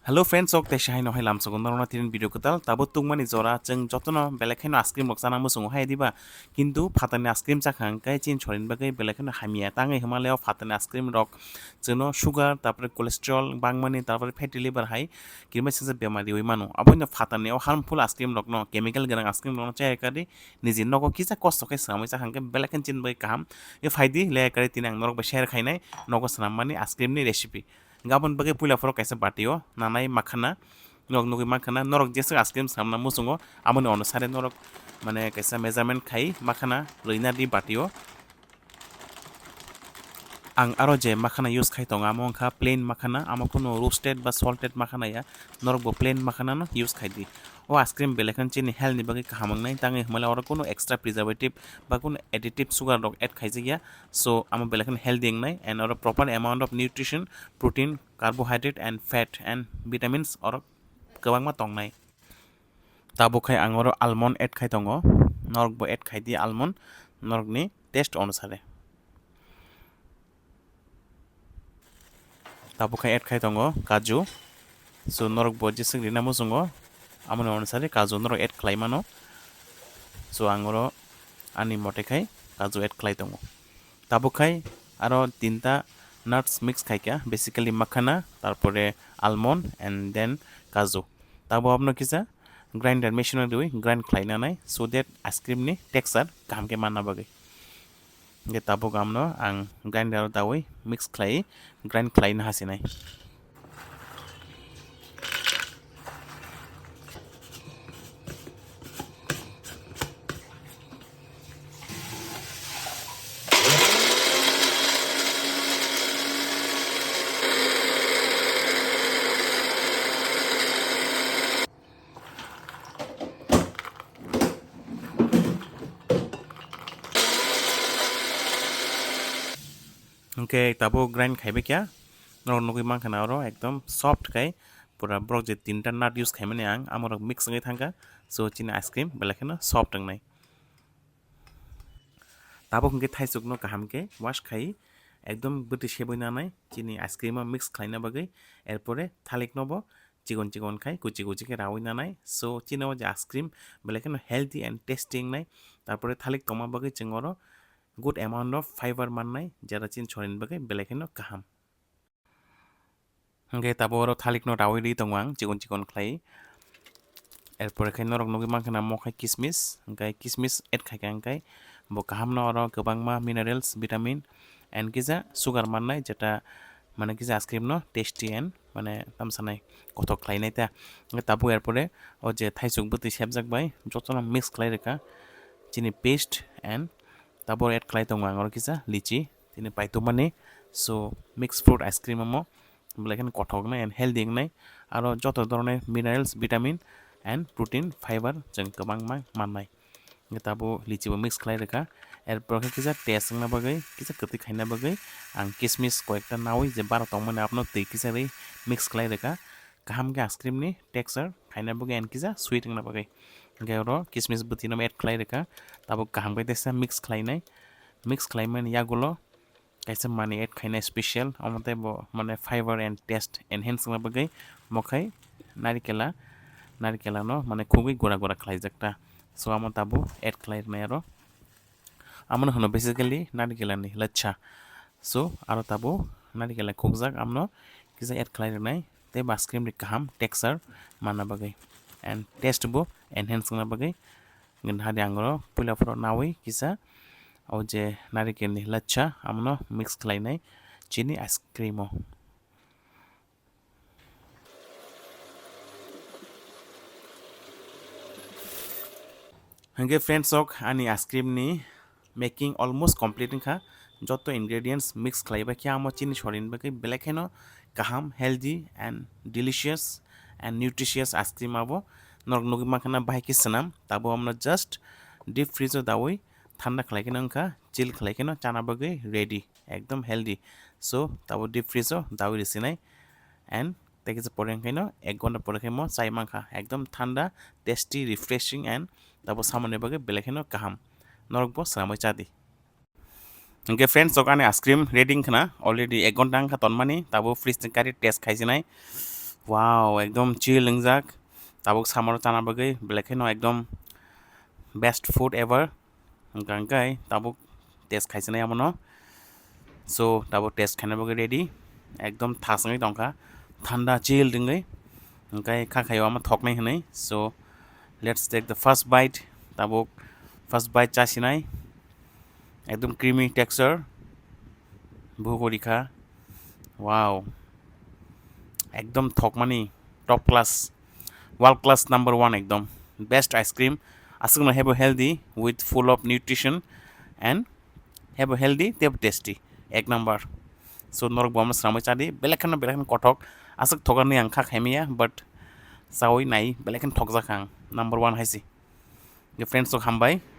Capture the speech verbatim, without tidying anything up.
Hello friends, ok teisa haino hai lamsogo norokno tinin video kwtal. Tabo tungmani jora chwng jotono belai kheno ice cream rok chana muchungo hai diba, kintu phatarni ice cream chakha hwnkhe chini sorini bagwi belai kheno hamya. Tangwi hwnmale o phatarni ice cream rok chwngno sugar, tarpore cholesterol bangmani, tarpore fatty liver hai kirima singsa bemari oi mano. Aboino phatarni o harmful ice cream rokno, chemical gwnang ice cream rokno chaya kari niji nogo kisa kosto khe swnamwi chakha hwnkhe belai kheno chini bagwi kaham. E phaidi le kari tini ang norok bai share khainai nogo swnammani ice cream ni recipe. Gabon bagwi puila phoro kaisa batio nanai makhana norok nugwi mankha na, norok jeswk ice cream samna muchungo, amoni onusare norok mane kaisa measurement khai makhana rwina di batio. Ang aro je makhana use khai tongo, amo wngkha plain makhana, amo kunu roasted ba salted makhana ya, norok bo plain makhana no use khai di. O ice cream belai kheno chini health ni bagwi kaham wngnai, tangwi hwnmale oro kunu extra preservative ba kunu additive sugar rok add khaijak ya, so amo belai kheno healthy wngnai, and oro proper amount of nutrition, protein, carbohydrate and fat and vitamins oro kwbangma tongnai. Tabuk khai ang oro almond add khai tongo, norok bo add khai di almond norokni taste onusare. Tabuk khai add khai tongo kaju, so norok bo jeswk rina muchungo amoni onusare kaju norok add khlai mano, so ang oro ani mote khai kaju add khlai tongo. Tabuk khai aro tinta nuts mix khaikha, basically makhana, tarpore almond and then kaju. Tabuk abono kisa grinder machine o riwi grind khlai nanai, so that ice cream ni texture kaham khe manna bagwi. Hingkhe tabuk amno ang grinder o dawi mix khlai grind khlai na hasinai. Hingkhe tabuk grind khaibai kha, norok nugwi mankha na oro ekdom soft khai, pura borok je tinta nut use khaimani ang, amorok mix wngwi thangkha, so chini ice cream belai kheno soft wngnai. Tabuk hingkhe thaisukno kaham khe wash khai, ekdom bwtwi sebwi nanai chini ice cream o mix khlaina bagwi, erpore thalikno bo chikon chikon khai kuchi kuchi khe rawi nanai. So chini o je ice cream belai kheno healthy and tasty wngnai. Tarpore thalik tongma bagwi chwng oro good amount of fiber mannai, jera chini sorini bagwi belai kheno kaham. Hingkhe tabuk oro thalikno rawi ri tongo ang chikon chikon khlai. Erpore khe norok nugwi mankha na mo khai kismis, hingkhe kismis add khaikha hingkhe bo kahamno oro kwbangma minerals, vitamin and kisa sugar mannai, jeta mane kisa ice cream no tasty and mane tamsanai kothok khlainai ta. Hingkhe tabuk erpore o je thaisuk bwtwi sebjak bai jotono mix khlai rwkha chini paste and tabuk add khlai tongo ang oro kisa lichi. Tini paitokmani, so mixed fruit ice cream omo belai kheno kothok wngnai and healthy wngnai, aro joto dhoroner minerals, vitamin and protein, fiber chwng kwbangma mannai. Hingkhe tabuk lichi bo mix khlai rwkha, erpor khe kisa taste wngna bagwi, kisa kwtwi khaina bagwi ang kismis koyekta nawi je bara tongmani abono twi kisa ri mix khlai rwkha. Kaham khe ice cream ni texture khaina bagwi and kisa sweet wngna bagwi. Hingkhe oro kismis bwtwino add khlai rwkha, tabuk kaham khe teisa mix khlainai. Mix khlaimani yagulo kaisa manwi add khainai special, omo tei bo mane fiber and taste enhance wngna bagwi mokhai narikela, narikelano mane khugwi gura gura khlaijak ta. So amo tabuk add khlai rwnai aro. Amoni hwno basically narikelani lacha. So aro tabuk narikela khukjak, amno kisa add khlai rwnai tei bo ice cream ni kaham texture manna bagwi and taste bo enhance wngna bagwi. Hingkhe hadi ang oro puila phoro nawi kisa o je narikelni lacha amno mix khlainai chini ice cream o. Hingkhe friends, ok ani ice cream ni making almost complete wngkha. Joto ingredients mix khlaibai khe amo chini sorini bagwi belai kheno kaham, healthy and delicious and nutritious ice cream abo. Norok nugwi mankha na bahai khe swnam, tabuk amno just deep freeze o dawi thanda khlai kheno wngkha, chill khlai kheno chana bagwi ready, ekdom healthy. So tabuk deep freeze o dawi risinai and tei kisa pore wngkhaino ek ghonta pore khe mo chai mankha, ekdom thanda, tasty, refreshing and tabuk samani bagwi belai kheno kaham. Norok bo swnamwi cha di. Hingkhe friends, ok ani ice cream ready wngkhana, already ek ghonta wngkha tonmani, tabuk fridge ni kari test khaijinai. Wow, ekdom chill wngjak. Tabuk summer o chana bagwi belai kheno ekdom best food ever. Hwnkha hwnkhe tabuk test khaisinai amono. So tabuk test khaina bagwi ready. Ekdom thas wngwi tongkha. Thanda chill wngwi. Hwnkhe kha khaio amo thoknai hwnwi. So let's take the first bite. Tabuk first bite chasinai. Ekdom creamy texture. Bugo rikha. Wow. Ekdom thokmani top class. World class number one ekdom. Best ice cream. Aswkno hebo healthy with full of nutrition and hebo healthy tebo tasty. Ek number. So norok bo amo swnamwi chadi. Belai kheno belai kheno kothok. Aswk thokarni ang kha khaimaya but chawi nai belai kheno thokjak ang. Number one haisi. Friends rok hambai.